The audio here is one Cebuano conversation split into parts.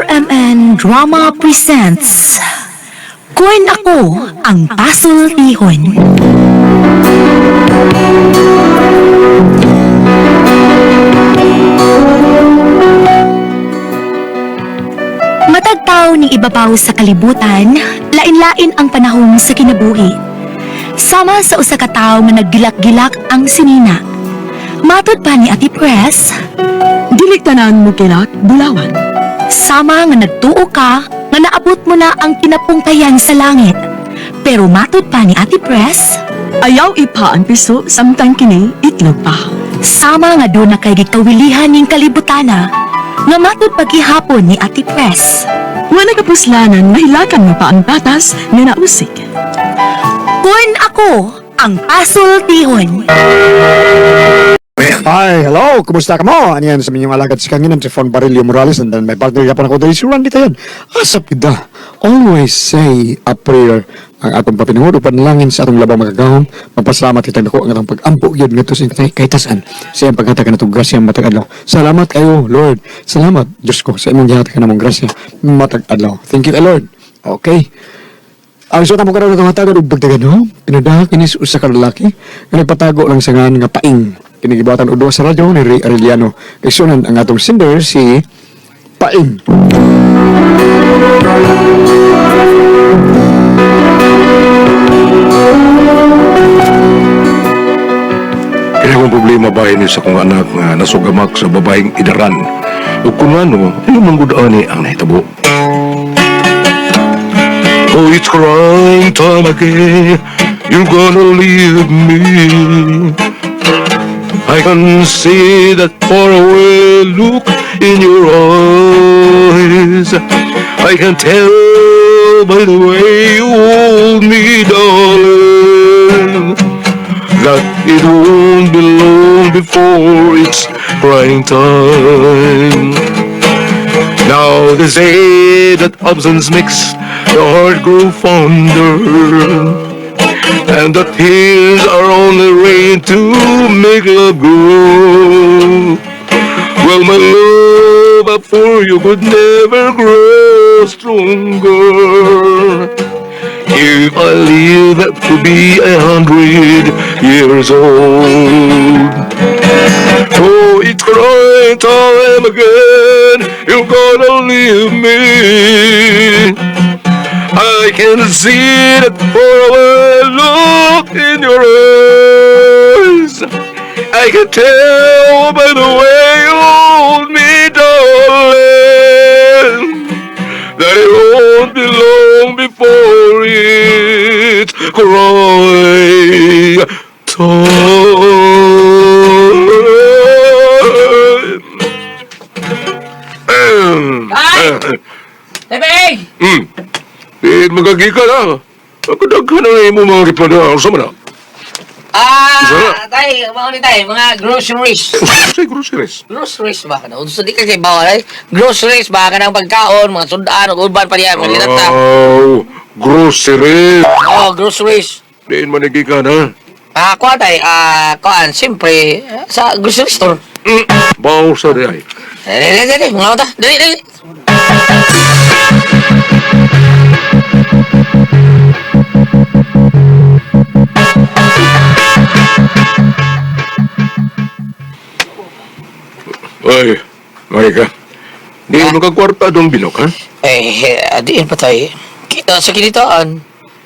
RMN Drama Presents Kun Ako Ang Pasultihon. Matagtaw ning ibabaw sa kalibutan, lain-lain ang panahon sa kinabuhi. Sama sa usa ka tawo nga naggilak-gilak ang sinina. Matod pa ni Ate Press, Dili tanan mo kilak, bulawan. sama nga nagtuo ka nga naabot mo na ang kinapungkayan sa langit. Pero matod pa ni Ate Press, Ayaw ipa ang piso, samtang kini itlog pa. sama nga doon na kay gikawilihan ning kalibutana, nga matod paghihapon ni Ate Press. Wala kapuslanan, mahilakan mo pa ang patas nga nausik. Kun ako ang pasultihon. Hi, hello, kumusta ka mo? Ano yan sa minyong alagad si Kanginan, si Fon Barillo Morales, and then my partner yapon ako dahil si Randy Tayan. Asap kita, always say a prayer. Ang atong papinungod upan langin sa atong labang magagahom, magpasalamat kita nako ang atong pag-ampo yun ngadto sa kay tasan sa iyang paghatag kanatong grasya matag adlaw. Salamat kayo, Lord. Salamat, Diyos ko, sa imong gihatag kanamong grasya matag adlaw. Thank you, Lord. Okay. Ang suot mo karon itong hatagan og dagdagan no. Pinadaha kini sa usa ka lalaki nga nagpatago lang sa ngan nga paing. Kini gibatan og duha sa radyo ni Ray Arellano. Kay sunan ang atong sender si Paing. Kaya kung problema ba ini sa kong anak nga nasugamak sa babaeng idaran. O kung ano, ano man gud ani ang nahitabo. Oh, it's crying time again. You're gonna leave me. I can see that faraway look in your eyes. I can tell by the way you hold me, darling, that it won't be long before it's crying time. Now they say that absence makes the heart grow fonder, and the tears are only rain to make love grow. Well, my love for you could never grow stronger if I live to be 100 years old. Oh, it's crying time again. You're gonna leave me. I can see that faraway look in your eyes. I can tell by the way you hold me, darling, that it won't be long before it's crying time. Ay! Tebeng! Eh, magagika na. Pagkadaghan na imo mga gipada. Unsa man na? Ah, tay, mga ni tay, mga groceries. Sa groceries. Groceries ba ka na? Unsa di ka kay bawal ay? Groceries ba ka ng pagkaon, mga sundaan, ug uban pa diya, mga linata. Oh, groceries. Oh, groceries. Diin man nagika na. Ah, kuan tay, ah, kuan, siyempre sa grocery store. Baw sa di ay. Dali, dali, dali, mga mata. Dali, dali. Ay, Marika. Di mo kagkwarta dong bilok, ha? Eh, adiin pa tay. Kita sa kinitaan,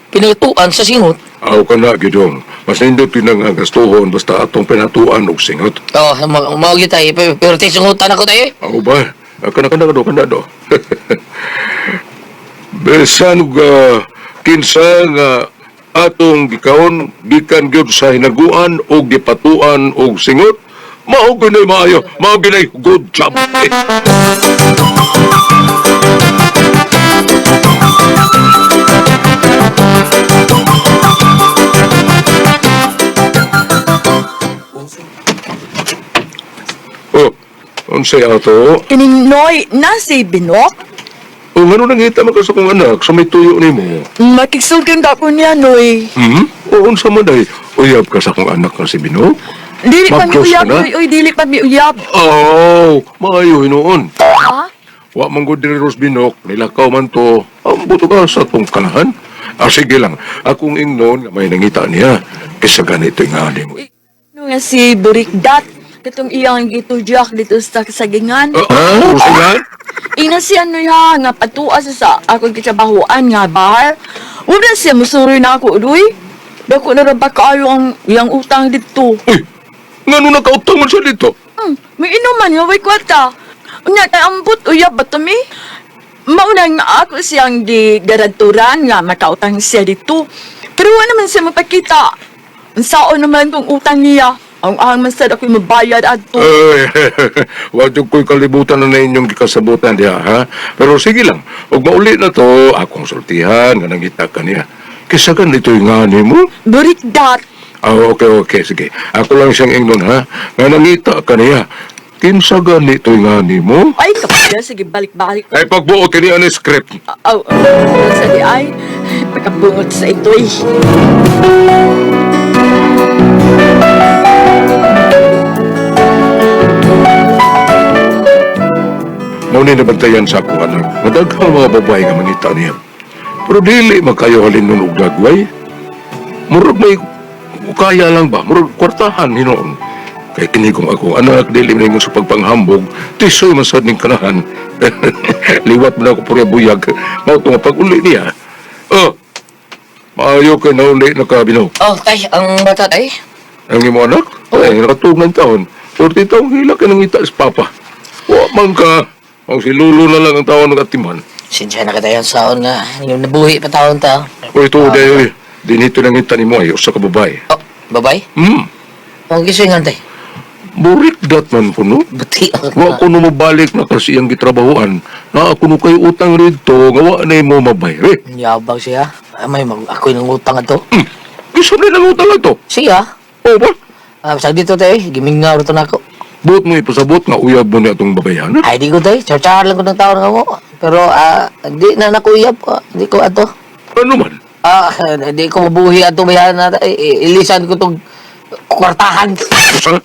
pinagtuan sa singot. Aw ka na, gidong. Mas nindot pinang ang gastuhon basta atong pinatuan og singot. Oh, mao gyud tay, pero pero tay sungutan ako tay. Aw ba? Kana kana do kana do. Besan og kinsa nga atong gikaon gikan gyud sa hinaguan og gipatuan og singot, mao gyud maayo, mao gyud good job. Oh, unsay ato? Kining Noy, nasi binok. O ngano nangita man ka sa kong anak sa may tuyo nimo? Makigsulkin da ko niya, Noy. Hmm? O unsa man day? Uyab ka sa kong anak nga si Bino? Dili pa mi Mag-close uyab, ka na? Noy. Oy, dili pa mi uyab. Oh, maayo hinuon. Ha? Wa man gud diri Ros Binok, nilakaw man to. Ang buto ka sa tong kanahan. Ah, sige lang. Akong ingnon nga may nangita niya. Kaysa ganito nga mo. Ano nga si Burikdat, katong iyang gitudyak dito sa kasagingan. Ah, ah, Ina siya no ya, nga patua sa sa akong kitrabahuan nga bar. Wala siya musuroy na ako, udoy. Dako na ra ba kaayo ang iyang utang dito. Uy, ngano nakautang man siya dito? May inuman nga way kwarta. Unya kay ambot uyab ba to mi? Mauna nga ako siyang di garanturan nga makautang siya dito. Pero wala naman siya mapakita. Ang sao naman kung utang niya. Ang ang man sad ako'y mabayad adto. Ay, wa jud ko'y kalibutan na na inyong gikasabutan diha, ha? Pero sige lang, ug mauli na to, akong sultihan nga nangita ka niya. Kaysa ganito nga nimo? Burikdat. Ah, okay, okay, sige. Ako lang siyang ingnon, ha? Nga nangita ka niya. Kinsa ganito nga nimo? Ay, kapila, sige, balik-balik. Ay, pagbuo kini ang script. Aw, sa di ay, pagkabungot sa ito eh. Mao ni nabantayan sa akong anak. Madaghang mga babae nga mangita niya. Pero dili makayo halin nun og dagway. Murag may kaya lang ba? Murag kwartahan hinoon. Kay kini kong akong anak, dili man ingon sa pagpanghambog, tisoy man sad ning kanahan. Liwat man ako puro buyag. Mao to nga pag-uli niya. Oh, maayo kay nauli na ka, Bino. Oh, tay, ang bata tay. Ang imo anak? Ay, nakatuog ng taon. 40 taong hila ka nangita sa papa. Wa man ka. Ang si Lolo na lang ang taon ng atiman. Sinsya na ka tayo sa nga. Yung nabuhi pa taon ta. Uy, ito, dahil, uy. Dinito nangita ni mo ay usa ka babae. Oh, babay? Ang gisingan tay. Burik dat man po, no? Buti. Wa ko no mabalik na kasi ang gitrabahoan. Na ako no kay utang rito, nga wa na mo mabayri. Yabang siya. Ah, may mag ako'y nangutang ato. Isa na lang utang ato. Siya? O ba? Ah, sa dito tay, gimingaw to na ako. Buot mo ipasabot nga uyab mo ni atong babayan. Ay, di ko tay. Charchar lang ko ng taon nga mo. Pero, di na nakuyab. Di ko ato. Ano man? Ah, di ko mabuhi ato bayaran na tay. Ilisan ko tong kwartahan. Sa?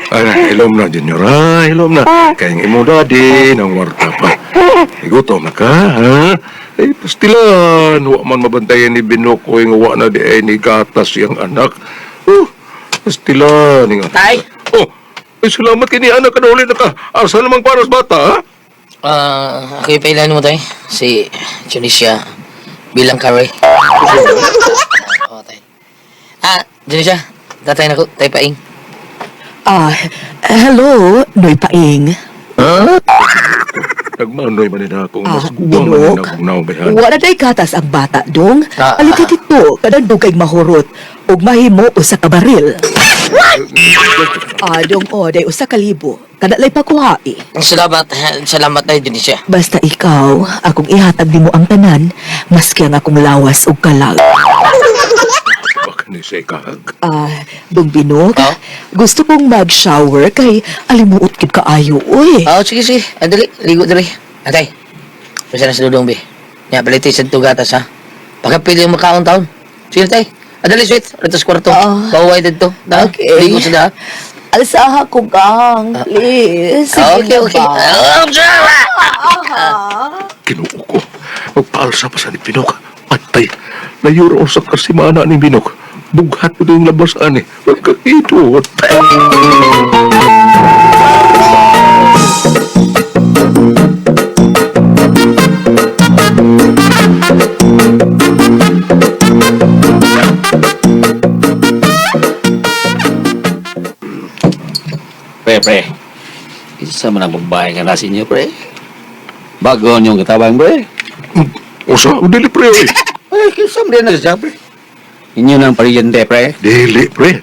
Ay, ilom na, Junior. Ah, ilom na. Kaya ang imo daddy, nang warta pa. Igutom na ka, ha? Ay, pastilan. Wa man mabantayan ni Binok o yung wa na di ay ni gatas iyang anak. Oh, pastilan. Nga. Tay! Oh, ay, salamat kini anak ka na ulit na ka. Asa namang paras bata, ha? Ah, ako ipailan mo tay. Si Tunisia bilang kare. Oo, tay. Ah, Tunisia, tatay na ko, tay paing. Ah, hello, Noy Paing. Nagmanoy man nila akong Ah, mas guwang man Binok. nila akong naubayan. Wala day gatas ang bata, dong. Ah, Alit dito, kadang dugay mahurot. Ug mahimo usa ka baril. Ah, dong o, day usa ka libo. Kada lay pakuhai. Salamat, salamat tay Tunisia. Basta ikaw, akong ihatag nimo ang tanan, maski ang akong lawas ug kalag. Baka ni siya ikahag. Ah, Dong Binok, Ah? gusto kong mag-shower kay alimuot gid kaayo, uy. Oh, sige, sige. Ah, dali, ligo dali. Atay, basta na sa dudong, be. Nya, paliti sa tugatas, ha? Pagkapili yung makaon taon. Sige, tay. Ah, dali, sweet. Rito sa kwarto. Ah. Baway dito. Da, Okay. Ligo sa da. Alsaha ko kang, please. Sige Ah, Okay, na okay. ba? Ah, Kinuo ko. Magpaalsa pa sa ni Binok. Patay. Layuro sa kasimana ni Binok. Bughat ko yung labas ani. Magkakito. Pre, pre. Isa man ang babae nga nasa inyo, pre. Bago niyong katabang, pre. Usa, dili pre. Oy. Ay, kinsa man din na siya, pre. Inyo nang paryente, pre. Dili pre.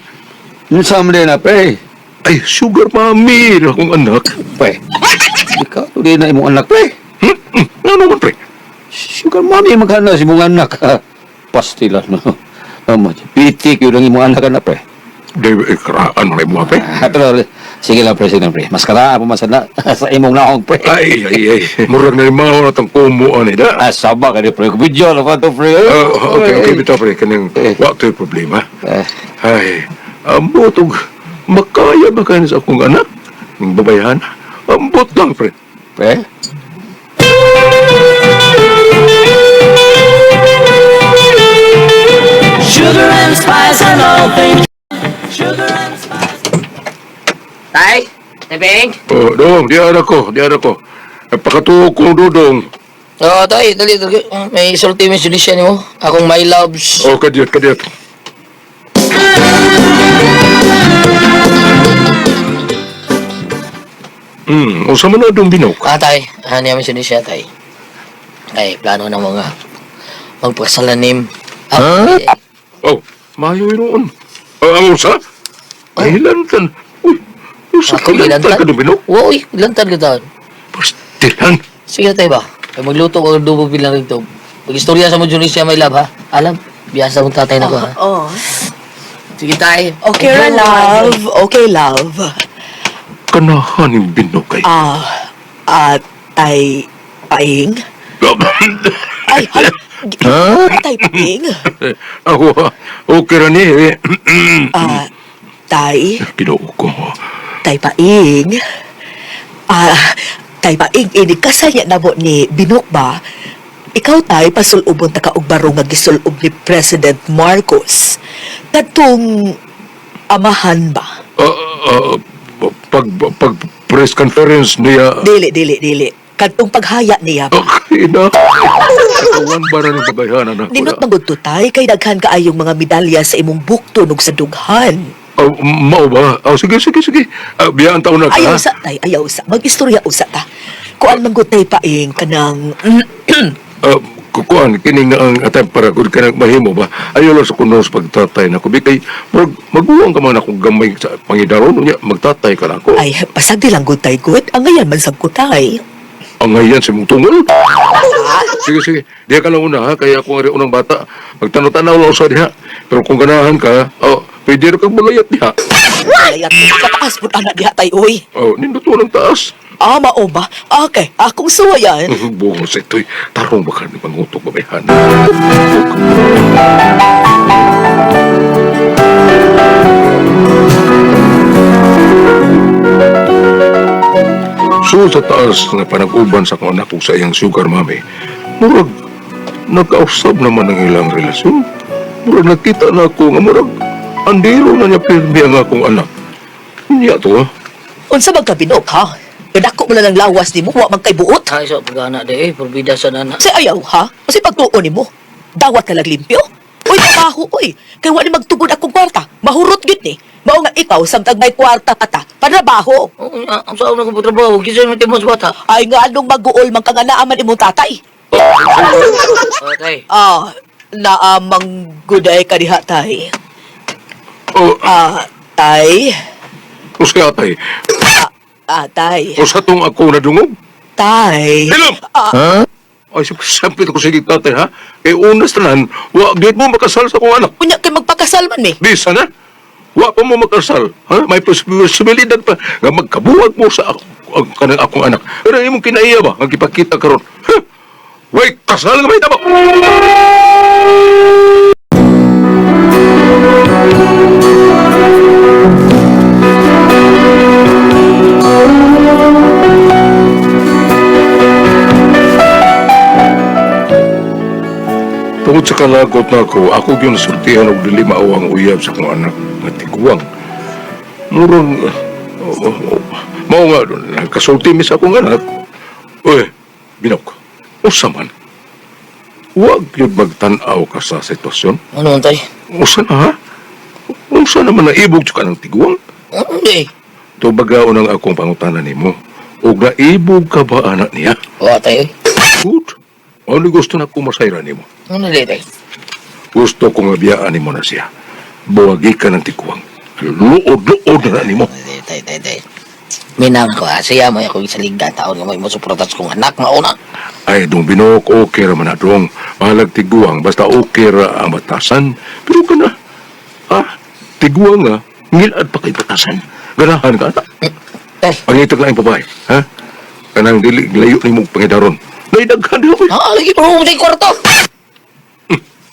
Kinsa man din na, pre. Ay, sugar mami na akong anak. Pre. Ikaw, di na imong anak, pre. Hmm? Hmm? Ano man pre? Sugar mommy, magkano si imong anak. Pastila, no. Amo, pitik yun ang imong anak na, pre. Di, ikraan mo na imo pre. Ah, pero, sige lang, pre, sige lang, pre. Maskaraan po man sa, na, sa imong naong, pre. Ay, ay, ay. Murag na limaw na tang kumo ani da. Ah, sama ka ni, pre. Video na pa to, pre. Ah, okay, okay, bitaw pre. Kaning, Eh. wa to'y problema. Eh. Ay, amo tog. Makaya ba kayo sa akong anak? Ang babayahan? Ambot lang, pre. Pre? Tay! Tay Peng! Oh, dong, di ara ko, di ara ko. Napakatuo kong dudong. Oo, tay, dali, dali. May sulti may solusyon mo. Akong my loves. Oh, kadiyot, kadiyot. Usa man na dong binok. Ah, tay. Ah, niya may solusyon, tay. Tay, plano ng mga magpasalanim. Ah, eh, Oh, maayo yun. Ah, ang usa? Ay, lantan. Uy, usa Ako, ka lantan ka dong binok. Uy, lantan ka taon. Pastilan. Sige tay ba? Kay magluto ko og adobo bilang rito. Pag-istorya sa mo Junisha my love ha. Alam, biyasa mong tatay na ko ha. Oh. Sige tay. Okay ra, love. Okay, love. Kanahan yung binok ay. Ah, ah, tay paing? Ay, hala. Tay paing? Ako, okay ra ni. Eh. Ah, tay, Ginoo ko. tay paing. Ah, tay paing, inig kasal niya namo ni Binok ba? Ikaw tay, pasulubon ta ka og barong nga gisulob ni President Marcos. Kadtong amahan ba? Ah, ah, pag, pag press conference niya, Dili, dili, dili. Kadtong paghaya niya ba? okay na. Katawan ba na ng babayhanan ako? Ninot manggod to tay, kay daghan kaayong mga medalya sa imong bukto ug sa dughan. Oh, mao ba? Oh, sige, sige, sige. Ah, biyaan taon na ka. Ayaw ha? sa tay, ayaw sa. Mag-istorya usa ta. Kuan man gud tay paing kanang Ah, kukuan, kini nga ang atay para kung ka mahimo ba? Ayaw lang sa kuno sa pagtatay na ko. Bikay, mag, maguwang ka man akong gamay sa pangidaron. Unya, magtatay ka na ako. ay pasagdi lang gud tay gud. Ang ngayan man sab ko tay. Ang ngayan sa mong tungol. Sige, sige. Diya ka lang una, ha? Kaya ako ang unang bata. Magtanaw-tanaw lang sa diha. Pero kung ganahan ka, oh, pwede rin kang malayat diha. Layat ko kataas pud ana diha tay oy. Oh, nindot lang taas. Ah, mao ba? Okay, akong suwayan. Bungo sa ito'y tarong baka ni pangutok babayhan. So sa taas nga panag-uban sa akong anak ug sa iyang sugar mami, murag nagkausab naman ang ilang relasyon. Murag nakita na ako nga murag andiro na niya pirmi ang akong anak. Niya to, ha? Unsa man ka Binok ha? Kadako mo lang ang lawas nimo, wa man kay buot. Tay sa pagana de eh, porbida sa nana. Say ayaw ha? Kasi pagtuon nimo, dawat ka lang limpyo. Uy, trabaho, uy. Kay wa ni magtugod akong kwarta. Mahurot gid ni. Mao nga ikaw samtang may kwarta ka ta, panrabaho. Oo, ang saan na ko trabaho, kinsa man timos bata. Ay nga anong mag-uol man ka nga naaman imong tatay. Oh, tay. Ah, naamang guday ka diha tay. Oh, Ah, tay. usa atay. Ah, tay. Usa tong ako nadungog. Tay. Hilom! Ah, Ay, siyempre ko sige tatay, ha? Kay unas tanan, wa gid mo makasal sa akong anak. unya kay magpakasal man ni. Bisa na. Wa pa mo makasal, ha? May posibilidad pa nga magkabuwag mo sa ako, ang kanang akong anak. Pero imong kinaiya ba ang gipakita karon? Ha? Way kasal nga may tabo. Tungod sa kalagot na ako, ako gyud nasultihan og dili mao ang uyab sa akong anak nga tiguang. Murag, oh, oh, mao nga, nagkasulti mi sa akong anak. Uy, binok, usa man. Huwag yun magtan-aw ka sa sitwasyon. Ano man tay? Usa na ha? Usa naman na ibog ka ng tiguang. Ano di? Tubagaw ng akong pangutana nimo. Og naibog ka ba anak niya? Wa tay. Good. Ano gusto na kumasayra nimo? Ano di tay? Gusto kong abiyaan nimo na siya. Buwagi ka ng tikuwang. Luod-luod na nimo. Tay tay tay tay. Minang ko ah, siya mo ako isaligda taon nga mo suportas kong anak mauna. Ay, dong binok, okay ra man na dong. Bahalag tiguang, basta okay ra ang batasan. Pero ka na, ah, tiguang nga, ngilad pa kay batasan. Ganahan ka, ata. Tay. Pangitag lang ang babae, ha? Kanang dili, layo ni mong pangidaron. Naidaghan di ako. Ah, lagi pero mo sa kwarto.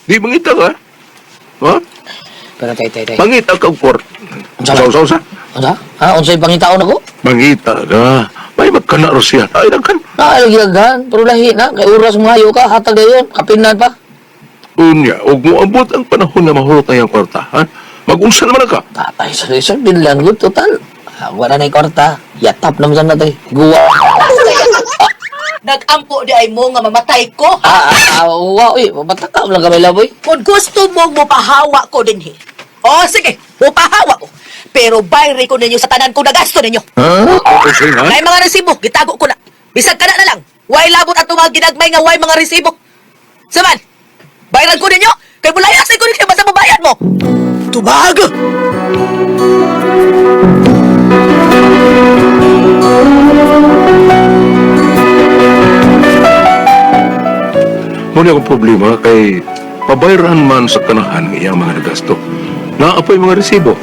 Di mangita ka, ha? Pero tay tay tay. Pangita ka og kwarto. Unsa ba? Usa, usa, usa. Unsa? Ha, unsay pangitaon ako? Mangita ka. May magkana ro siya. Ay, daghan. Na, lagi daghan, pero lahi na kay oras mo ka, hatag dayon, kapinan pa. Unya, og moabot ang panahon na mahurot na iyang kwarta, ha? Mag-unsa naman na ka. Tatay, sa resort din lang gud total. Ah, wala na kwarta. Yatap naman sana tay. Guwa. Nagampo di ay mo nga mamatay ko. Ah, ah, ah, wa, uy, matakaw lang kami laboy. Kung gusto mong mupahawa ko dinhi. O sige, mupahawa ko. Pero bayri ko ninyo sa tanan kong nagasto ninyo. Ha? Okay, ha? May mga resibo, gitago ko na. Bisag kana na lang. Way labot ato mga ginagmay nga way mga resibo. Saman, bayran ko ninyo. Kay mulayas ko ninyo basta mabayad mo. Tubag! Muna akong problema kay pabayran man sa kanahan ng iyang mga nagasto. Naapoy mga resibo.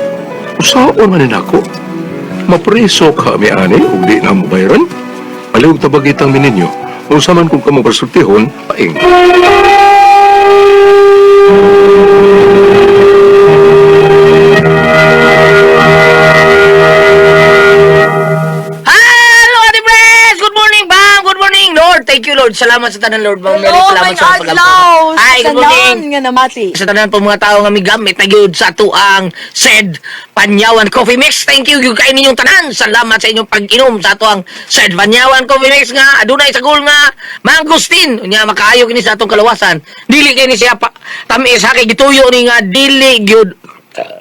Usaon man ni nako. Mapreso ka mi ani ug di na mobayran. Palihog tabagitang mininyo. Unsa man kung kamo kasultihon, paing. Hello, Ate Pres! Good morning, Bam! Good morning, Lord! Thank you, Lord. Salamat sa tanan, Lord. Bam. Hello, Salamat may sa adlaw. Hi, good morning. Tanan nga namati. Sa tanan po mga tao nga migamit na gyud sa tuang said Panyawan Coffee Mix. Thank you gyud kay ninyong tanan. Salamat sa inyong pag-inom sa tuang said Panyawan Coffee Mix nga adunay sagol nga mangustin. Unya makaayo kini sa atong kalawasan. Dili kini siya pa, tamis ha kay gituyo ni nga dili gyud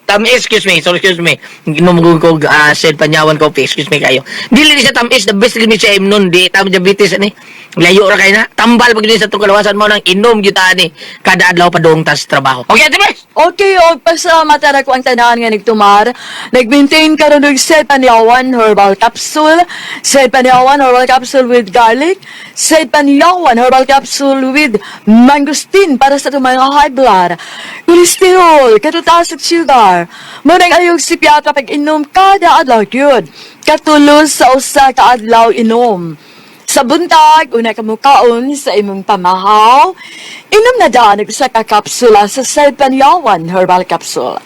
tamis, excuse me, sorry, excuse me. Ginom ko said Panyawan Coffee, excuse me kayo. Dili ni siya tamis, the best gyud ni siya imnon di tam diabetes ani. Layo ra kay na. Tambal pag sa atong kalawasan mo nang inom gyud ta ani kada adlaw padung tas trabaho. Okay, Ate Pres? Okay, og pasalamat ra ko ang tanan nga nagtumar. Nag-maintain karon og Sed Panyawan Herbal Capsule, Sed Panyawan Herbal Capsule with garlic, Sed Panyawan Herbal Capsule with mangosteen para sa atong mga high blood, cholesterol, katutaas at sugar. Munang ayog sipyata pag inom kada adlaw gyud. Katulos sa usa ka adlaw inom. Sa buntag, una ka mukaon sa imong pamahaw, inom na daan ang usa ka kapsula sa Salpanyawan Herbal Capsule.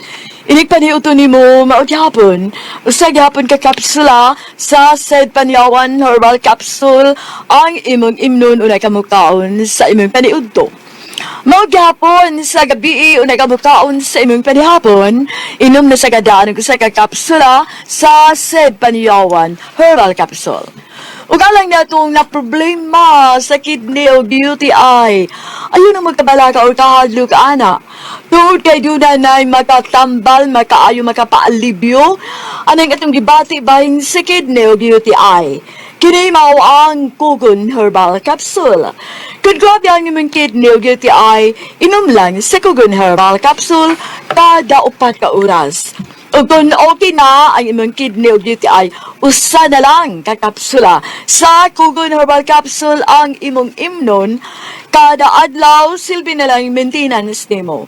Inig paniuto nimo mao gyapon, usa gyapon ka kapsula sa Salpanyawan Herbal Capsule ang imong imnon una ka mukaon sa imong paniudto. Mao gyapon sa gabi unay ka mukaon sa imong panihapon, inom na sa gadaan ang usa ka kapsula sa Sedpanyawan Herbal Capsule. Ug alang natong na problema sa kidney o UTI. Ayun ang magkabalaka o kahadlok ana. Tungod kay duna nay makatambal, makaayo, makapaalibyo, anang atong gibati bahin sa kidney o UTI. Kini mao ang Kugon Herbal Capsule. Kung grabe ang imong kidney o UTI, inom lang sa Kugon Herbal Capsule kada 4 ka oras. Ug kung okay na ang imong kidney o UTI, usa na lang ka kapsula. Sa Kugon Herbal Capsule ang imong imnon, kada adlaw silbi na lang maintenance nimo.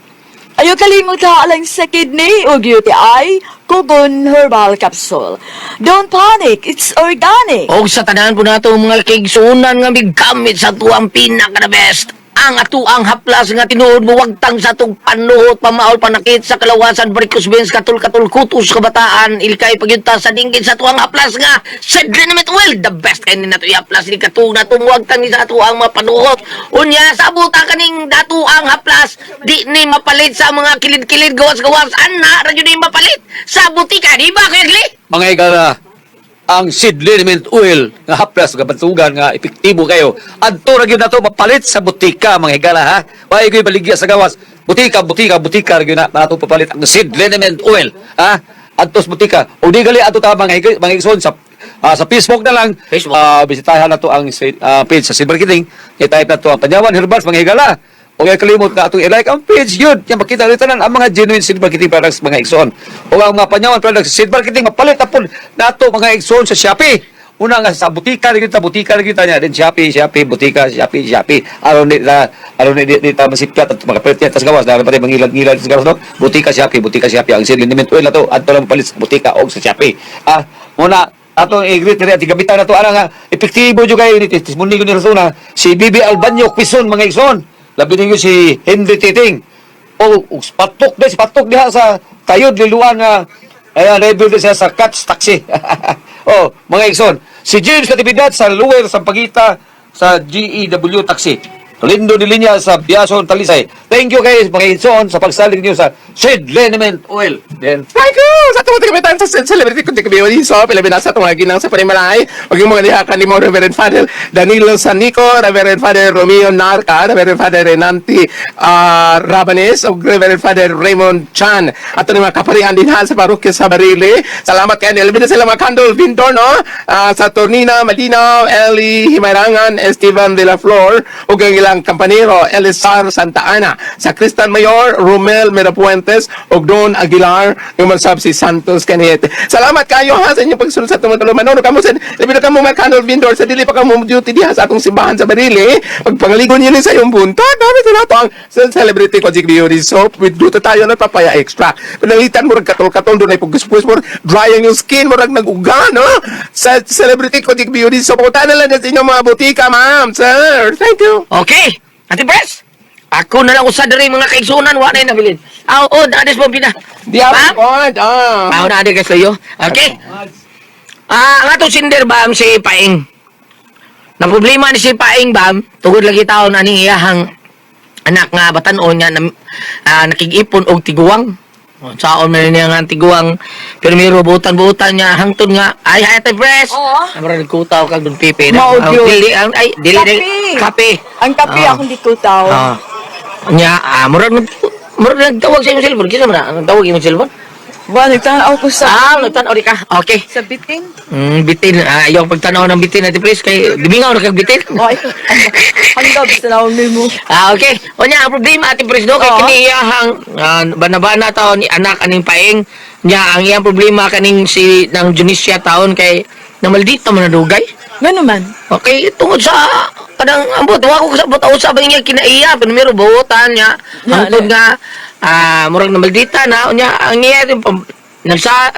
Ayaw kalimot ha alang sa kidney o UTI, Kugon Herbal Capsule. Don't panic, it's organic. Og sa tanan po nato mga kaigsuonan nga migamit sa tuang pinaka the best. Ang atuang haplas nga tinuod mo wagtang sa atong panuhot, pamaol, panakit sa kalawasan, varicose veins, katul-katul, kutos, kabataan, ilkay, pagyunta sa dinggit sa atuang haplas nga Sedlinament Oil, the best kay ni nato haplas ni katug na tumuwagtang ni sa atuang mga panuhot. Unya, sabuta kaning datuang haplas, di ni mapalit sa mga kilid-kilid, gawas-gawas, ana, radyo ni mapalit sa butika, di ba, Kuya Gli? Mga higala, ang seed liniment oil nga haplas nga bantugan nga epektibo kayo. Adto ra gyud nato mapalit sa butika mga higala ha. Way gyud baligya sa gawas. Butika, butika, butika ra gyud na nato papalit ang seed liniment oil ha. Adto sa butika. O di gali adto ta mga mga igsoon sa sa Facebook na lang. Facebook. Bisitahan nato ang page sa Seed Marketing. I-type nato ang Panyawan Herbals mga higala. O kaya kalimot na atong i-like ang page yun. Yan makita ulit tanan ang mga genuine seed marketing products mga igsoon. O ang mga Panyawan products seed marketing mapalit apon nato mga igsoon sa Shopee. Una nga sa butika rin kita, butika rin kita niya. Then Shopee, Shopee, butika, Shopee, Shopee. Aron ni na aron ni di ta masipyat at makapalit niya tas gawas dahil pati mangilad-ngilad sa gawas no. Butika Shopee, butika Shopee ang seed liniment oil na to adto lang mapalit sa butika og sa Shopee. Ah, muna atong i-greet diri at igabitan nato ara nga epektibo jud kayo ni testimony ni Rasuna si Bibi Albanyo Quezon mga igsoon. Labi ninyo si Henry Titing. O, og patok di, si patok diha sa Tayod Liluan nga Ayan, rebuild siya sa Cats Taxi. Oh, mga igsoon, si James Katibidat sa Luwer Sampaguita sa GEW Taxi. Lindo de Linya sa Biason Talisay. Thank you guys, mga igsoon, sa pagsalig niyo sa Shed Liniment Oil. Then, Thank you! Sa atong mga sa celebrity kundi kami wali so pila sa atong mga ginang sa panimalay ug yung mga diha kanimo Reverend Father Danilo Sanico, Reverend Father Romeo Narca, Reverend Father Renanti Rabanes ug Reverend Father Raymond Chan. Ato ni mga kaparian dinha sa parokya sa Barili. Salamat kay labi na sila mga Candol Vindor no. Sa Tornina, Malinaw, Eli Himarangan, Esteban de la Flor ug ang ilang kampanero Elisar Santa Ana. Sa Kristan Mayor, Romel Mirapuentes ug Don Aguilar, yung mansab si Santos Canete. Salamat kayo ha sa inyong pagsunod sa atong mga Manono kamo sa labi na kamo mga Candol Vindor sa dili pa kamo duty diha sa atong simbahan sa Barili. Pagpangaligon niyo ni sa iyong buntag. Dami sa nato ang celebrity ko Beauty Soap with glutathione at papaya extract. Pananglitan mo rag katol-katol doon ay pagkuspus mo dry ang iyong skin mo rag naguga no. Sa celebrity ko Beauty Soap. Punta na lang sa inyong mga butika, ma'am, sir. Thank you. Okay, Ate Pres. Ako na lang usa diri mga kaigsunan wa na nabilin. Aw, oh, adis mo pina. Di Ma'am? ako. Ah. Aw na adi kayo. Okay. Ang atong sinder bam si Paing. Na problema ni si Paing bam, tugod lagi taon aning iyahang anak nga batan-on nga na, nakig-ipon og tiguang. Saon man niya nga ang tiguang pirmiro butan-butan niya hangtod nga ay ay Ate Pres. Oo. Amara nagkutaw kag dun pipi na. Mao Ah, gyud. dili ang ay dili Kape. dili kape. Ang kape akong gitutaw. Nya, murag nagtawag sa imong cellphone. Kinsa man na? Ang tawag imong cellphone? Ba, nagtanaw ko sa Nagtan-aw di ka. Okay. sa bitin. Bitin. Ayaw pagtanaw ng bitin Ate Pres kay gimingaw na kag bitin. Oy, hanggang sa naon mo. Okay. O nya, ang problema Ate Pres do kay Oo. kini iyahang bana-bana taon ni anak aning paeng. Nya ang iyang problema kaning si nang Junisia taon kay na maldita man na dugay. Ngano man? Okay, tungod sa kanang ambot wa ko kasabot usa ba niya kinaiya pero buotan niya. Ya, Hangtod nga murag na maldita na unya ang iya nagsa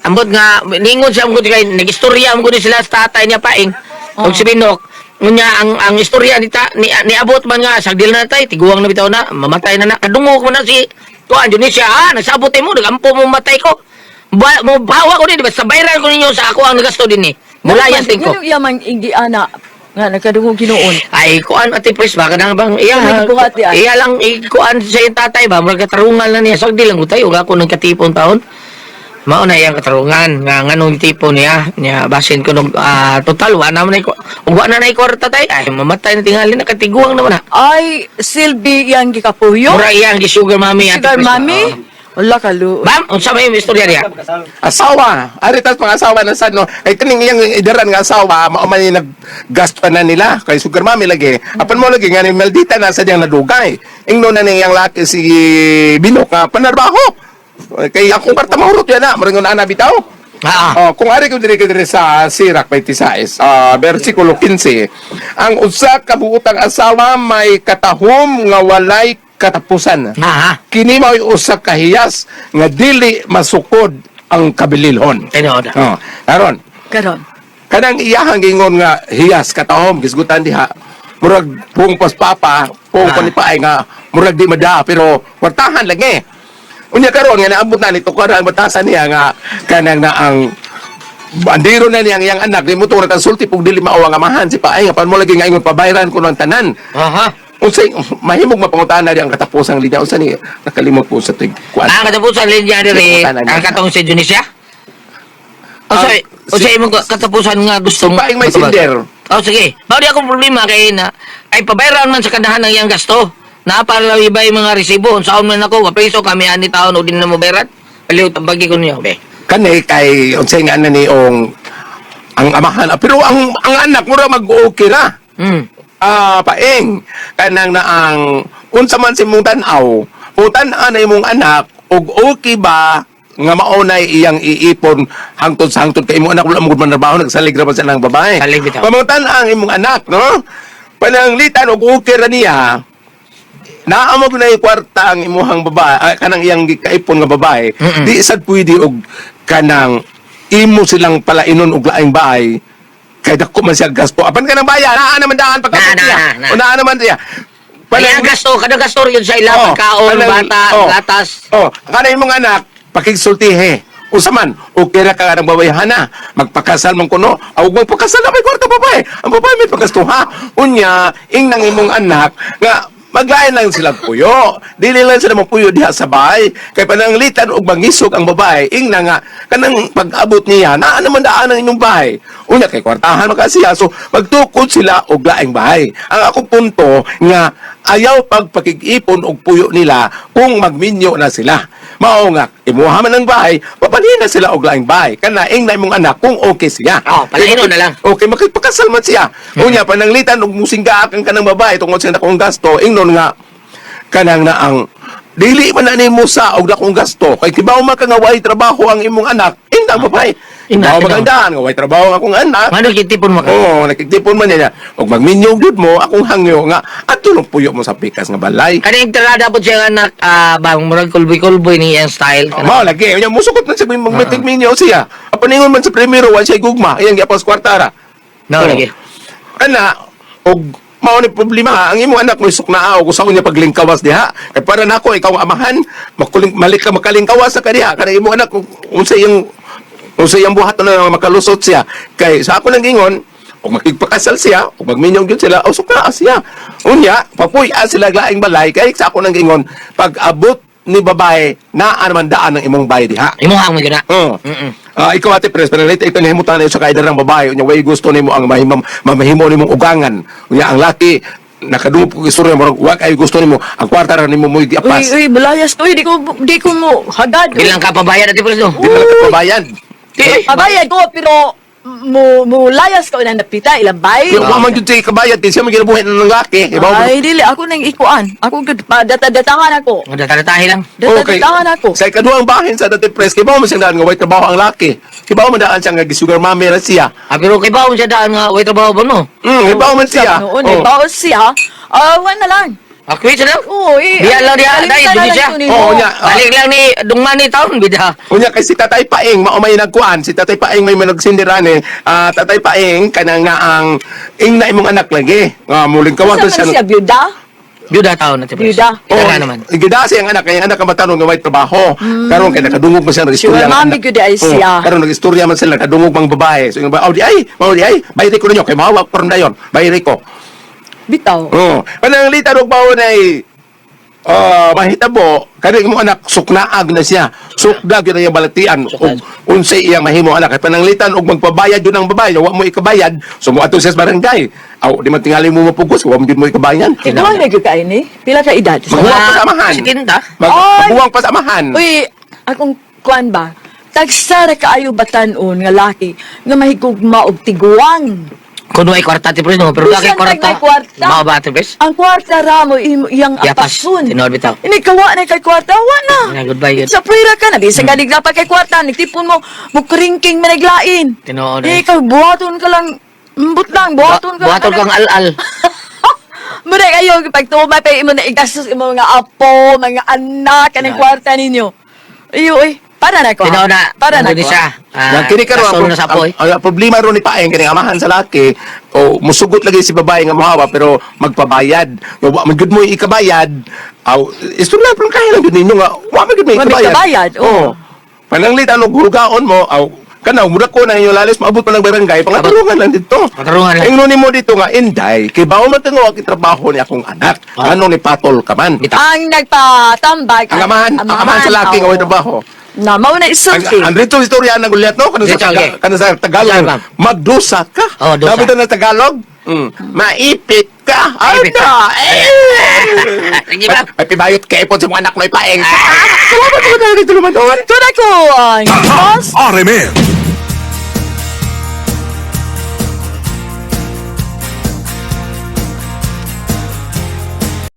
ambot nga ningon siya ambot kay nagistorya mo ni sila sa tatay niya paing og si Binok. Unya ang istorya ni, ta, ni niabot man nga sagdil na tay tiguang na bitaw na mamatay na na kadungog mo na si kuan Indonesia nagsabot mo nagampo mo matay ko ba, mo bawa ko ni di ba sabayran ko ninyo sa ako ang nagasto din ni mulayas din ko. Ngano iya man igi ana nga nagkadungog hinuon. Ay, kuan Ate Pres, baka nang bang iya, May gibuhat di ay. iya lang ikuan sa iyang tatay ba, murag katarungan lang niya. Sagdi lang utay, ug ako ng katipon taon. Mao na iyang katarungan nga nganong tipo niya, niya basin ko nung total wa na man ko. Ug wa na nay kwarta tay, ay mamatay na tingali na katiguang naman na. Ay, silbi iyang gikapuyo. Mura iyang gi sugar mommy Ate Sugar Pres. mami. Oo. Wala ka lu. Bam, unsa may istorya niya? Asawa. Ari tas pang asawa na sad no. Kay kaning iyang idaran nga asawa, mao man yung naggasto na nila kay sugar mommy lagi. Apan mo lagi nga ni Maldita na sa diyang nadugay. Ingno na niyang laki si Binok nga panarbaho. Kay akong kwarta mahurot yan na, maringon ana bitaw. Oh, kung ari ko diri diri sa Sirak 26, versikulo 15. Ang usa ka buotang asawa may katahom nga walay katapusan. Kini mao'y usa ka hiyas nga dili masukod ang kabililhon. Tinuod. Oh, aron. Karon. Kanang iyahang gingon nga hiyas katahom gisgutan diha. Murag pung pas papa, pung ah. Nga murag di mada pero kwartahan lang eh. Unya karon nga naabot na nito karon ang batasan niya nga kanang na ang bandero na niya ang iyang anak di mo tungod ang sulti pug dili mao ang amahan si paay nga pan mo lagi nga ingon pabayran ko ng tanan. Aha. Unsay mahimong mapangutan na ang katapusang linya unsa ni nakalimot po sa tig kuan. Ang katapusan linya diri, Katapusan na ang niya. katong si Junisia? O sa o sa imong katapusan nga gustong Paing may matubag? sinder. Oh, sige. Mao di akong problema kay na ay pabayran man sa kanahan ng iyang gasto. Naapara iba yung mga resibo. Unsaon man ako, mapriso kami ani taon o din na mo bayaran. Paliw tambagi ko niyo, be. Kani kay unsay nga na ni ong ang amahan pero ang anak mura mag-okay ra. Paeng kanang na ang unsa man si mong tan-aw, kung tan-aw na imong anak og okay ba nga mao na iyang iipon hangtod sa hangtod kay imong anak wala mo gud manrabaho nagsalig ra man sa nang babae. Salig bitaw. Pamangutan ang imong anak, no? Pananglitan og okay ra niya, naamog na kwarta ang imuhang babae, kanang iyang gikaipon nga babae, di sad pwede og kanang imo silang palainon og laing bahay kay dako man siya gasto. Apan kanang bayan, naa naman daan pagka Na, na, niya. na, na. O naa naman siya. Ay, ang gasto, kada gasto yun sa ila, Oh, pagkaon, bata, oh. gatas. Oh, kanang imong anak, pakigsultihe. Usa man, okay ra ka ng babayhana. Magpakasal man kuno, aw magpakasal na may kwarta babae. Ang babae may pagastuha. Unya, ing nang imong anak nga maglain lang sila puyo. Dili lang sila mapuyo diha sa bahay. Kay pananglitan og mangisog ang babae, ing na nga kanang pag-abot niya, naa naman daan ang inyong bahay. Unya kay kwartahan man ka siya. So magtukod sila og laing bahay. Ang ako punto nga ayaw pagpakig-ipon og puyo nila kung magminyo na sila. Mao nga imuha man ang bahay, papalhin na sila og laing bahay. Kana ing na imong anak kung okay siya. Oh, palahinon na lang. Okay, makipakasal man siya. Unya pananglitan og musingga kang kanang babae tungod sa akong gasto, ingnon nga kanang na ang dili man na nimo sa og dakong gasto kay kibaw man ka nga way trabaho ang imong anak, indang babae. Inda, Kibaw man inda. kang daan nga way trabaho ang akong anak. Ngano kitipon mo ka? Oo, nakigtipon man niya. Og magminyo gyud mo akong hangyo nga adto lang puyo mo sa pikas nga balay. Kaning tirada po siya nga anak, bang murag kulboy-kulboy ni iyang style. Kana. Mao lagi, unya musukot na siya magmitig minyo siya. Apaningon man sa primero wa siya gugma, iyang giapas kwartara. No, Oo. lagi. Ana, og mao ni problema ha, ang imong anak mo isok na og usaon niya paglingkawas diha. Kay para nako ikaw ang amahan, makuling malik ka makalingkawas sa kaniya kana imong anak kung unsa iyang buhaton na makalusot siya. Kay sa ako nang ingon, og makigpakasal siya, og magminyong gyud sila, o sukna siya. Unya, papuy-a sila laing balay kay sa ako nang ingon, pag abot ni babae, naa naman daan ang imong bahay diha. Imuhang mo gyud na. Oo. Ah, ikaw ate Pres, pero ito nihimutan na sa kaedad ng babae, unya way gusto nimo ang mahimam, mamahimo nimong ugangan. Unya ang laki nakadungog ko istorya mo wa kay gusto nimo ang kwarta ra nimo mo Uy, giapas. uy, bulayas to. Uy, di ko mo hagad. Di lang ka pabayad ati Pres no. Di man ka pabayad. Di. Pabayad ko, pero mo layas ka unang napita, ilang bay. Pero wa man jud siya kabayad kay siya man ginabuhi ng laki. Ibaw mo. Ay, dili. Ako nang ikuan. Ako gud pa data-datahan ako. Nga data-datahi lang. Data-datahan ako. Sa ikaduhang bahin sa dati Pres, kay bawo man siyang daan nga way trabaho ang laki. Kay bawo man daan siya nga sugar mommy ra siya. Ah, pero kay bawo siya daan nga way trabaho ba no? Kay man siya. Noon, eh, Oh. baos siya. Ah, wala na lang. Ah, quit siya lang. Oo, eh. Biya lang diha, alitan dahil na dili lang siya. ito nimo. Oo, niya. Ah. Balik lang ni Dungmani taon bida. Unya kay si Tatay Paeng mao may nagkuan, si Tatay Paeng may managsindiran eh. Ah, Tatay Paeng kanang nga ang ing na imong anak lagi. Nga muling kawa Asa man siya, byuda? Byuda taon ati Pres. Byuda. Ika na naman. Gida siya ang anak kay ang anak ang matanong nga may trabaho. Karon kay nakadungog man siya nag-istorya. Sure, ang mami anak. gyud ay Oo, siya. karon nag-istorya man sila nakadungog mang babae. So yung babae, oh di ay, mao di ay, bayri ko ninyo kay mawag karon dayon. Bayri ko. Bitaw. Oo. Pananglitan og bawo na mahitabo kani imong anak suknaag na siya. Sukdag yun ang iyang balatian ug unsay iyang mahimo anak kay pananglitan og magpabayad yun ang babae, wa mo ikabayad, so moadto siya sa barangay. Aw, di man tingali mo mapugos, wa mo jud mo ikabayan. Ikaw na gyud ka ini? Pila ka edad? Maghuwang pa sa amahan. Si Tinta. Ay! Maghuwang pa sa amahan. Uy, akong kuan ba? Tagsara kaayo batan-on nga laki nga mahigugma og tiguang. Kuno ay kwarta ati Pres no, pero Bisan laki kwarta. tag may kwarta. Mao ba ati Pres? Ang kwarta ra mo iyang Yapas. apasun. Tinuod bitaw. Ini kawa na kay kwarta, wa na. Na, goodbye yun. Sa prira ka na, bisan ganig na pa kay kwarta, nagtipon mo, mukringking managlain. Tinuod, Eh, eh. ikaw, buhaton ka lang, mbut lang, buhaton ka Buhaton kang al-al. Muna kayo, pag tumay pa imo na igastos imo mga apo, mga anak, kanang kwarta ninyo. Iyo, eh, para na ko. ha? Tinuod na. Para na Nandun ko. siya. Ah, Nga kini karon kaso ang, na sa apoy. ang problema ron ni Paeng kini amahan sa laki o musugot lagi si babae nga mohawa pero magpabayad. Nga wa man gud mo ikabayad. Aw istorya pero kaya lang gud ninyo nga wa man gud mo Wa may ikabayad. ikabayad, oo. Oo. Pananglit ano hugaon mo aw kana mura ko na inyo lalis maabot pa ng barangay pangaturungan lang dito. Pangaturungan lang. Ingnon nimo dito nga inday kay bawo man tingo ang trabaho ni akong anak. Ah. Ano ni patol ka man. Bitaw. Ang nagpatambag. Ang amahan sa laki nga way trabaho. Na, mao na Ang, isulti. ang dito istorya ng Goliath no kanang sa, Dito, okay. kanang sa Tagalog Ma'am. magdusa ka. Oh, dusa. Sabi na Tagalog, maipit ka. Maipit ka. Ano? Eh. Sige, ma'am. May pibayot ka ipon sa mga anak mo ipaeng. Salamat po dito naman doon. Tuna ko ang boss. RMN.